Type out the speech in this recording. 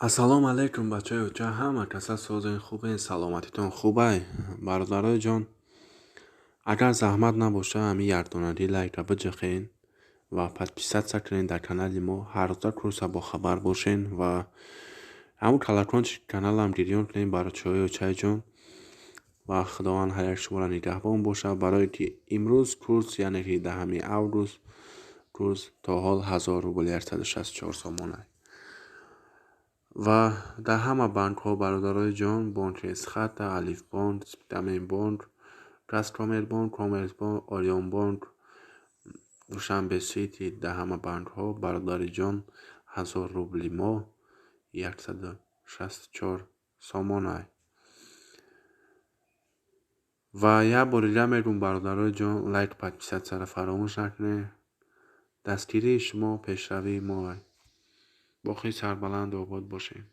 Ассалому алайкум, бачаҳои оча, ҳама каса созен, хубен, саломатитон хубай? Бародарои ҷон, агар заҳмат набоша, ҳамин якдонагӣ лайка биҷиқен ва подписаться кунед дар канали мо, ҳаррӯза курса бохабар бошен ва ҳамун колокольчик каналам гирён кунед, бачаҳои очаи ҷон. Ва Худованд ҳар як шуморо нигаҳбон бошад, барое ки имрӯз курс, яъне ки 10 август, курс то ҳол 1000 рубл 164 сомонай. Ва дар ҳама банкҳо, бародарои ҷон, бонки Эсхата, Алифбонк, Спитаменбонк, Казкоммербонк, Коммерсбонк, Ориёнбонк, Душанбе Сити, дар ҳама банкҳо, бародари ҷон, 1000 рубли мо 164 сомонай. Ва як бори дигар мегӯм, бародарои ҷон, лайк, подписаться ро фаромӯш накунед. Дастгирии шумо пешравии моа. Боқӣ сарбаланду обод бошед.